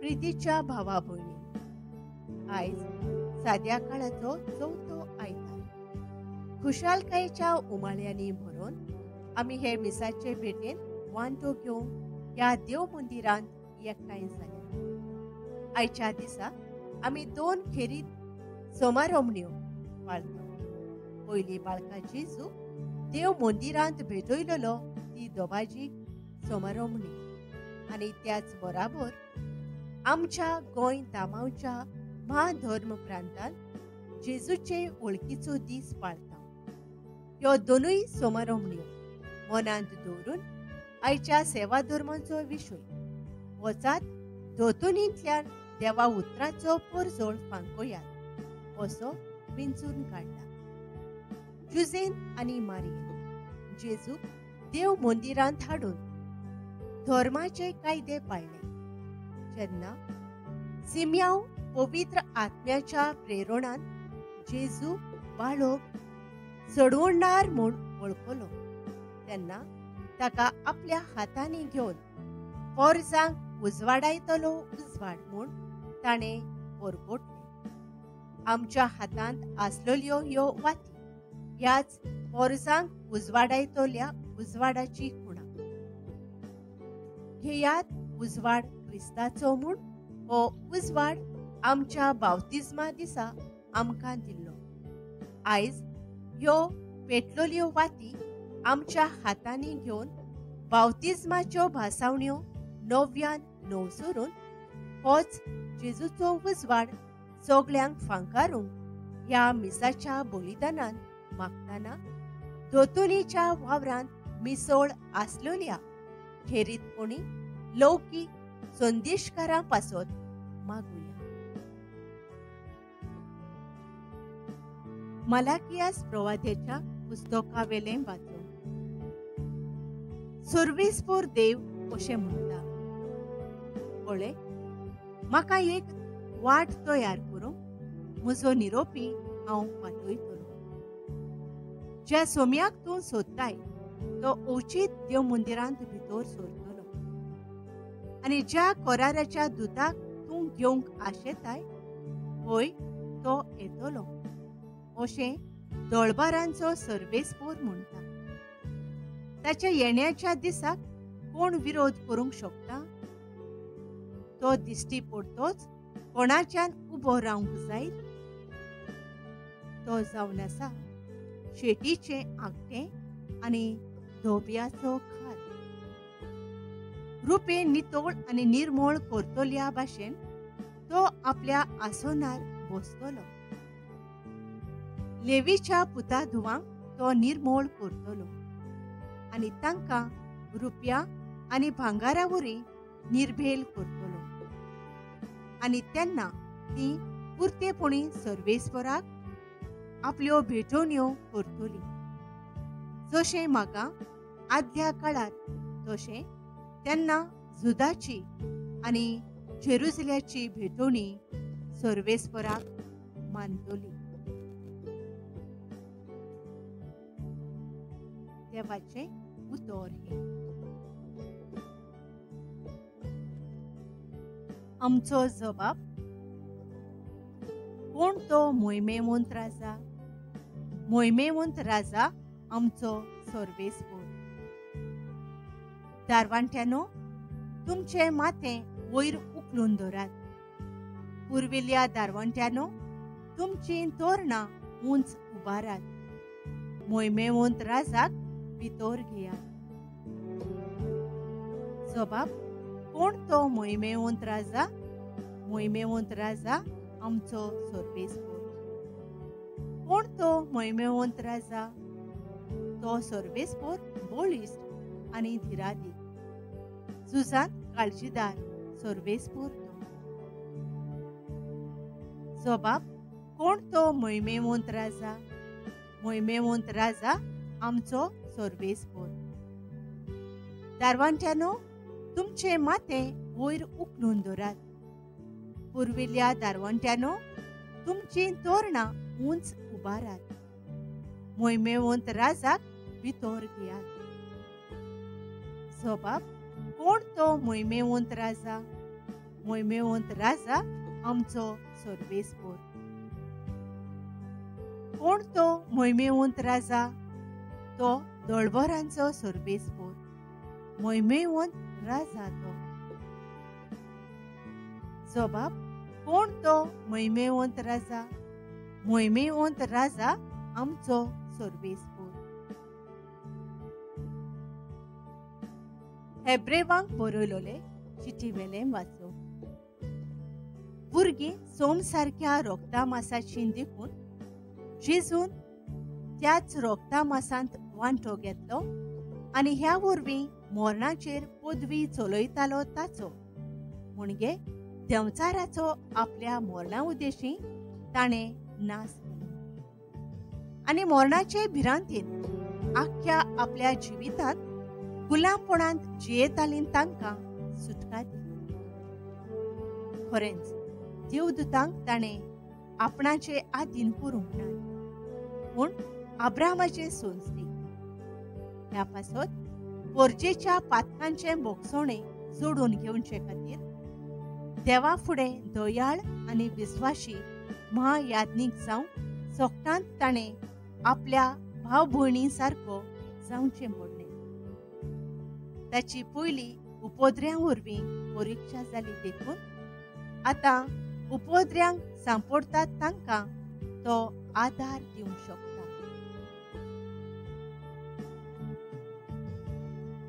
प्रितीच्या भावा भयणी, आयज साद्या काळाचो चवथो आयतार. खुशालकायेच्या उमाळ्यांनी भरून आमी हे मिसाचे भेटेन वांटो घेवन ह्या देव मंदिरांत एकठांय जाल्या. आयच्या दिसा आमी दोन खेरीत समारंभण्यो पाळटा. पयली बाळका जेजू देव मंदिरांत भेटयलेलो ती दोबाजीक समारंभणी, आनी त्याच बराबर आमच्या गोंय दामांवच्या म्हाधर्म प्रांतांत जेजूचे वळखीचो दीस पाळता. ह्यो दोनूय समारंभण्यो मनांत दवरून आयच्या सेवा धर्माचो विशय वचात दोतोनींतल्यान देवा उतराचो परजळ फांकोयात असो विंचून काडला. जुझेन आनी मारियेन जेजूक देव मंदिरांत हाडून धर्माचे कायदे पाळ्ळे. जेन्ना सिम्यांव पवित्र आत्म्याच्या प्रेरणान जेजू बाळक चडवणार म्हूण वळखलो तेन्ना ताका आपल्या हातांनी घेवन पोरजांक उजवाडायतलो उजवाड म्हूण ताणें परगटलें. आमच्या हातांत आसलेल्यो ह्यो वाती ह्याच पोरजांक उजवाडायतल्या उजवाडाची खुणा. घेयात उजवाड क्रिस्ताचो म्हूण हो उजवाड आमच्या बावतिज्मा दिसा आमकां दिल्लो. आयज ह्यो पेटलेल्यो वाती आमच्या हातांनी घेवन बावतिज्माच्यो भासावण्यो नव्यान नवसरून होच जेजूचो उजवाड सगळ्यांक फांकारूंक ह्या मिसाच्या बलिदानान मागतना दोतोनीच्या वावरांत मिसळ आसलेल्या खेरीतपणी लौकीक संदेशकारां पासत मागुया. मलाकियास प्रवाद्याच्या पुस्तकावेलें वाचून. सर्वेस्पोर देव अशें म्हणटा, पळय म्हाका एक वाट तयार करूंक म्हजो निरोपी हांव पाठयतलो. ज्या सोम्याक तूं सोदताय तो अवचीत देव मंदिरांत भितर सरतलो, आनी ज्या कराराच्या दुताक तूं घेवंक आशेताय हय तो येतलो अशें दळबारांचो सर्वेस्पोर म्हणटा. ताच्या येण्याच्या दिसाक कोण विरोध करूंक शकता? तो दिश्टी पडतोच कोणाच्यान उबो रावंक जायत? तो जावन आसा शेटीचें आगटें आनी धोब्याचो खार. रुपें नितळ आनी निर्मळ करतल्या भाशेन तो आपल्या आसनार बसतलो. लेवीच्या पुता धुवांक तो निर्मळ करतलो आनी तांकां रुपया आनी भांगारा वरी निर्भेल करतलो, आनी तेन्ना ती पुरतेपणी सर्वेस्पराक आपल्यो भेटवण्यो करतली. जशें म्हाका आदल्या काळार तशें तेन्ना जुदाची आनी जेरुजल्याची भेटवणी सर्वेस्पराक मानतली. देवाचें उतर हें. आमचो जबाब. कोण तो मोहिमेवंत राजा? मोहिमेवंत राजा आमचो सर्वेस्पोर. दारवांट्यानो, तुमचें माथें वयर उखलून धरात. पुर्विल्ल्या दारवंट्यानो, तुमचीं तोरणां उंच उबारात. मोहिमेवंत राजाक भितर घेयात. जबाब. कोण तो मोहिमेवंत राजा? मोहिमेवंत राजा आमचो सर्वेस्पोर. कोण तो मोहिमेवंत राजा? तो सर्वेस्पोर बळिश्ट आनी धिरादीक, झुजांत काळजीदार सर्वेस्पोर तो. जबाब. कोण तो मोहिमेवंत राजा? मोहिमेवंत राजा आमचो सर्वेस्पोर. दारवांट्यानो, तुमचें माथें वयर उखलून धरात. पुर्विल्ल्या दारवंट्यानो, तुमचीं तोरणां उंच उबारात. मोहिमेवंत राजाक भितर घेयात. जबाब. कोण तो मोहिमेवंत राजा? मोहिमेवंत राजा आमचो सर्वेस्पोर. कोण तो मोहिमेवंत राजा? तो दळबरांचो सर्वेस्पोर, मोहिमेवंत राजा तो. जबाब, कोण तो मोहिमेवंत राजा? मोहिमेवंत राजा आमचो सर्वेस्पोर. हेब्रेवांक बरयलोले चिटी वेलें वाचो. भुरगीं सोम सारक्या रोगता मासाची देखून जेजून त्याच रोगता मासांत वांटो घेतलो आनी ह्या वरवीं मरणाचेर पदवी चलयतालो ताचो, म्हणजे देंवचाराचो आपल्या मरणा उद्देशी ताणें नाश केलो. आनी मरणाचे भिरांतीन आख्ख्या आपल्या जिवितांत गुलामपणांत जियेतालीं तांकां सुटका दिली. खरेंच देवदूतांक ताणें आपणाचे आदीन करूंक ना, पूण अब्राहमाचे सोंसली. ह्या पासत पोरजेच्या पातकांचें भोगसणें जोडून घेवचे खातीर देवा फुडें दयाळ आनी विस्वाशी महायाज्ञीक जावंक सोगटांत ताणें आपल्या भाव भयणी सारको जावचें पडलें. ताची पयली उपद्र्यां वरवीं परिक्षा जाली देखून आतां उपद्र्यांक सांपडटात तांकां तो आदार दिवंक शकता.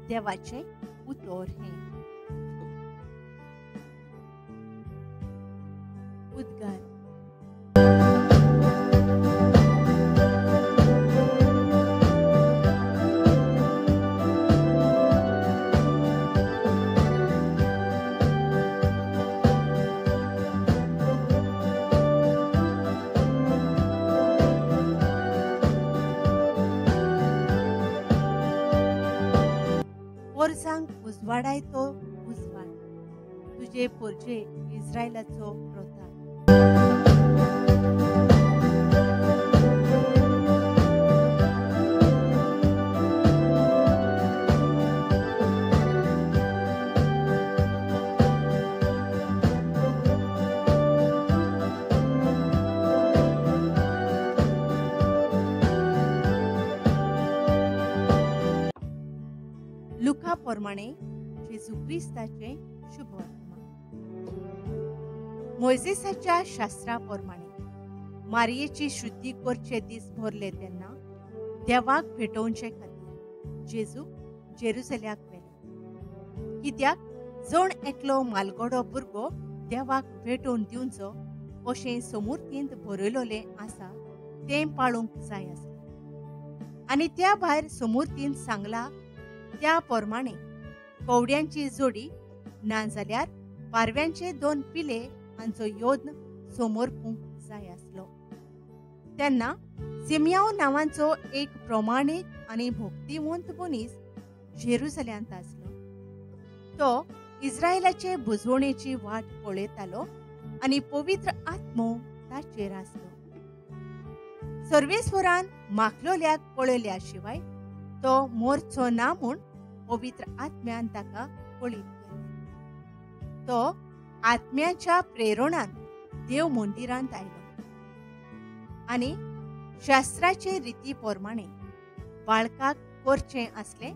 देवाचें उतर हें. उद्गार. पोरसांक उजवाडाय तो उजवाड, तुजे पोरजे इस्रायलाचो प्रताप. लुका प्रमाणे जेजू क्रिस्ताचें शुभवर्तमान. मोयजेसाच्या शास्त्रा प्रमाणे मारयेची शुद्धी करचे दीस भरले तेन्ना देवाक भेटोवचे खातीर जेजू जेरुजल्याक व्हेले. कित्याक जण एकलो मालगडो भुरगो देवाक भेटोवन दिवचो अशें समूर्तींत बरयलोलें आसा तें पाळूंक जाय आसलें. आनी त्या भायर समूर्तींत सांगला त्या प्रमाणे कवड्यांची जोडी नाजाल्यार पारव्यांचे दोन पिले हांचो यत्न समर्पूंक जाय आसलो. तेन्ना सिमयाव नांवांचो एक प्रमाणीक आनी भक्तिवंत मनीस जेरुजल्यांत आसलो. तो इस्रायलाचे बुजवणेची वाट पळयतालो आनी पवित्र आत्मो ताचेर आसलो. सर्वेस्वरान माखलोल्याक पळयल्या शिवाय तो मोरचो ना म्हूण पवित्र आत्म्यान ताका कळीत केलें. तो आत्म्याच्या प्रेरणान देव मंदिरांत आयलो आनी शास्त्राचे रिती प्रमाणे बाळकाक करचें आसलें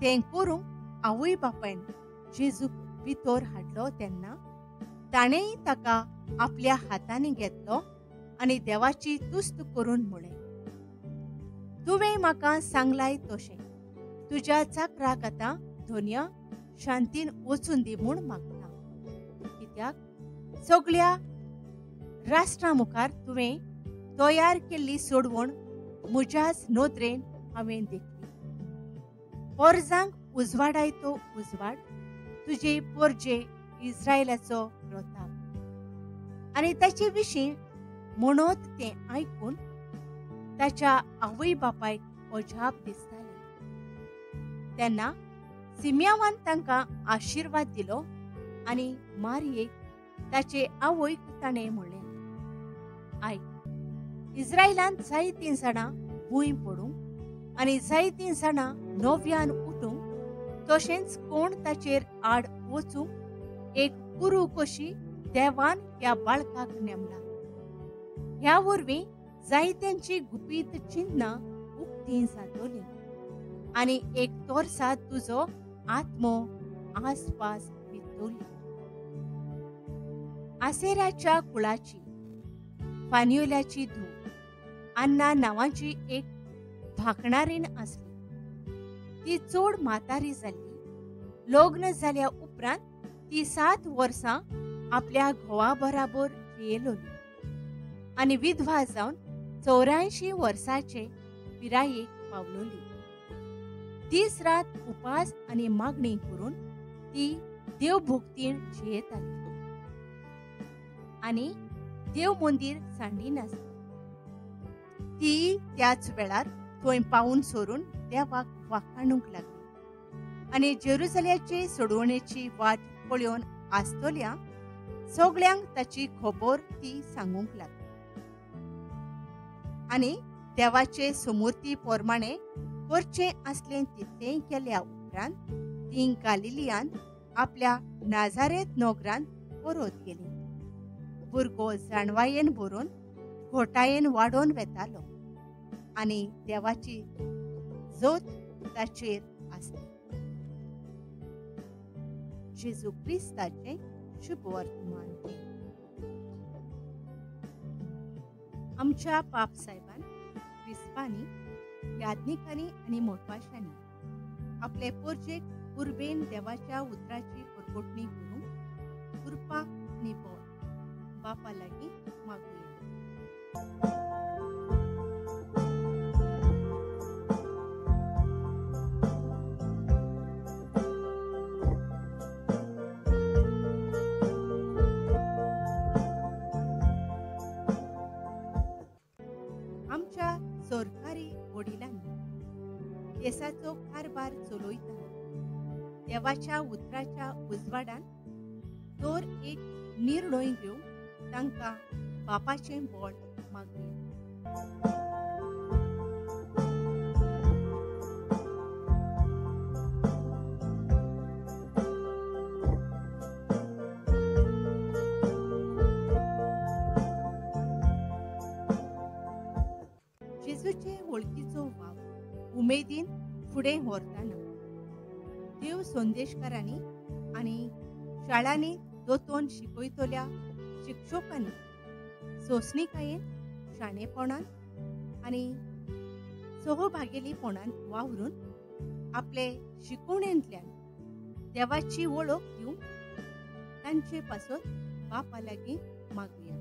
तें करूंक आवय बापायन जेजूक भितर हाडलो तेन्ना ताणेंय ताका आपल्या हातांनी घेतलो आनी देवाची तुस्त करून म्हळें, तुवें म्हाका सांगलाय तशें तुज्या चाकराक आतां धोन्या शांतीन वचून दी म्हूण मागता. कित्याक सगळ्या राष्ट्रा मुखार तुवें तयार केल्ली सोडवण म्हज्याच नदरेन हांवें देखली. पोरजांक उजवाडाय तो उजवाड, तुजे पोरजे इस्रायलाचो प्रताप. आनी ताचे विशीं म्हणत तें आयकून ताच्या आवय बापायक अजाप दिसतालें. तेन्ना सिमयावान तांकां आशिर्वाद दिलो आनी मारयेक ताचे आवयक ताणें म्हणलें, आयक, इस्रायलांत जायतीं जाणां भूंय पडूंक आनी जायतीं जाणां नव्यान उठूंक, तशेंच कोण ताचेर आड वचूंक एक कुरू कशी देवान ह्या बाळकाक नेमला. ह्या वरवीं जायत्यांची गुपीत चिन्नां उक्तीं जातलीं आनी एक तोरसा तुजो आत्मो आसपास वितोली. आसेराच्या कुळाची फान्युल्याची धूव अन्ना नांवाची एक भाकणारीण आसली. ती चड म्हातारी जाल्ली. लग्न जाल्या उपरांत ती 7 वर्सां आपल्या घोवा बराबर जियेलोली आनी विधवा जावन 84 वर्साचे पिरायेक पावलोली. दीस रात उपास आनी मागणी करून ती देवभक्तीन जियेताली आनी देव मंदीर सांडिनासली. ती त्याच वेळार थंय पावून सोरून देवाक वाखाणूंक लागली आनी जेरुसलेमाचे सोडवणेची वाट पळोवन आसतल्या सगळ्यांक ताची खबर ती सांगूंक लागली आनी देवाचे सुमूर्ती प्रमाणे करचें आसलें तितलें केल्या उपरांत ती गालिलियान आपल्या नाजारेत नगरांत परत गेली. भुरगो जाणवायेन भरून घोटायेन वाडोवन वेतालो आनी देवाची जोत ताचेर आसली. जेजू क्रिस्ताचें शुभ वर्तमान. आमच्या पाप साहेबान, क्रिस्पांनी, याज्ञिकांनी आनी मोटवाशांनी आपले पोरजेक उर्बेन देवाच्या उतराची परगटणी करूंक कृपा आनी बळ बापा लागीं मागुया. आमच्या सरकारी वडिलांनी देशाचो कारभार चलयतना देवाच्या उतराच्या उजवाडान तर एक निर्णय घेवन तांकां बापाचें बळ मागुया. जेजूचे वळखीचो वावर उमेदीन फुडें व्हरतना देव संदेशकारांनी आनी शाळांनी दोतोन शिकयतल्या शिक्षकांनी सोंसणीकायेन, शाणेपणान आनी सहभागेलीपणान वावरून आपले शिकवणेंतल्यान देवाची वळख दिवंक तांचे पासत बापा लागीं मागुया.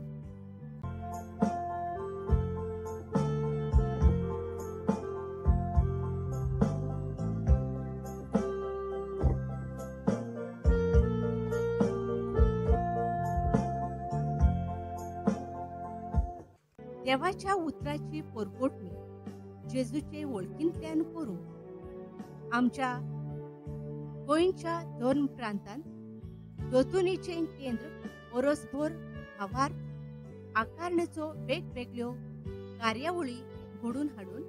देवाच्या उतराची परगटणी जेजूचे वळखींतल्यान करूंक आमच्या गोंयच्या धर्म प्रांतांत दोतोनीचें केंद्र वरसभर भावार्थ आकारणेचो वेगवेगळ्यो कार्यावळी घडून हाडून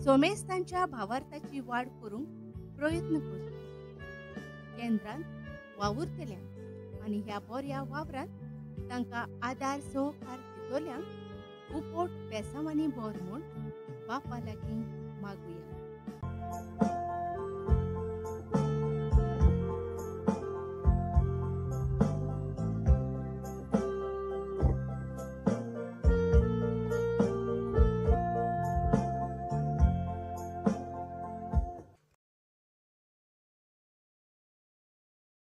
सोमेस्तांच्या भावार्थाची वाड करूंक प्रयत्न करता. केंद्रांत वावुरतल्यांक आनी ह्या बऱ्या वावरांत तांकां आदार सहकार दितल्यांक उपोट बेसांवांनी भर म्हूण बापा लागीं मागुया.